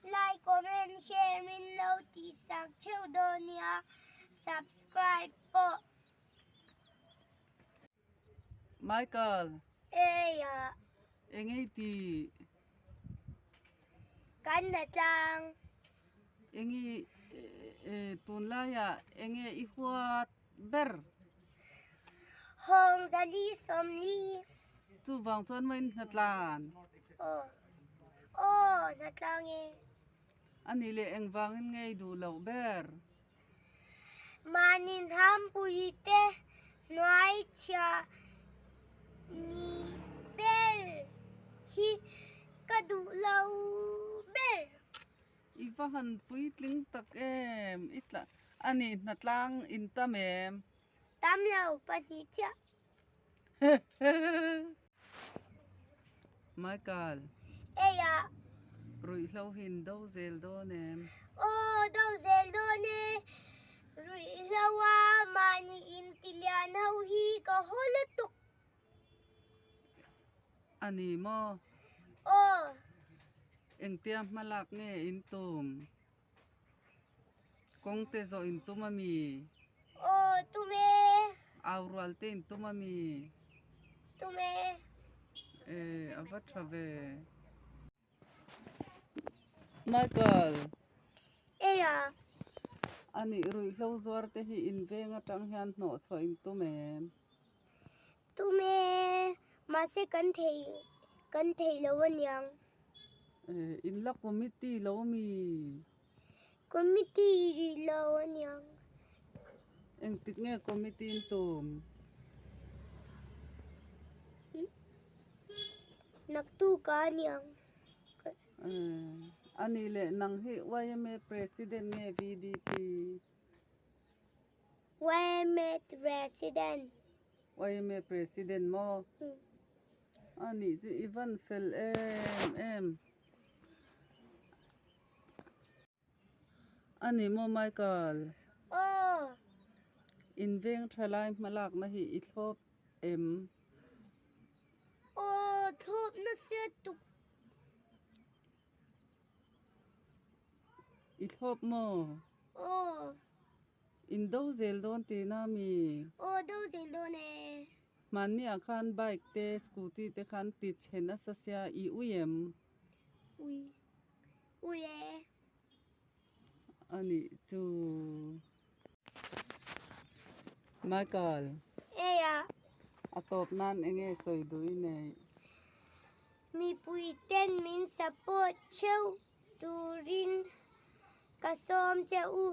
Like, comment, share min lo tihsak theuh dawn nia. Subscribe pawh. Michael. Eia. Engei ti? Kan na tlang. Engi tunlaiah enge i huat ber? Hawng zali sawmli. Chuvang chuan main hnatlan. Aw. Aw, hnatlang e. Ani leh engvangin ngei duh loh ber? Mahni hnampuite te hnuai chhia ni ber hi ka duh lo ber. I va han puitling tak em? I tla a ni hnatlang in tam em? Tam lo pahnih chiah. Michael. Eia. Ruihhlo hi in do zel dawn em? Aw, do zel dawn e. Ruihhlo a mahni intilian ho hi ka haw lutuk. A ni maw? Aw. Engtia hma lak nge in tum? Kawng te zawh in tum a mi? Aw, tum e. Au rual te in tum a mi? Tum e. E, a va tha ve. Michael. Eia. A nih ruihhlo zuar te hi in veng atang hian hnawh chhuah in tum em? Tum e, mahse kan thei kan thei lo aniang. Eh, in la committee lo mi? Committee rih lo aniang. Engtik nge committee in tum? Naktuka aniang. Eh, ani leh nang hi yma president nge VDP? Yma president. Yma president maw? A nih chu i van fel em em. A ni maw Michael? Aw. In veng tha lai hmalakna hi i thlawp em? Aw, thlawp nasa tuk. I thlawp maw? Aw. In do zel dawn tihna mi? Aw, do zel dawn e. Hmanniah khan bike te scooty te khan ti chhe nasa sia i ui em? Ui. Ui e. A nih chu. Michael. Eia. A tawp nan enge sawi duh i neih? Mipui ten min support theuh turin ka sawm che u.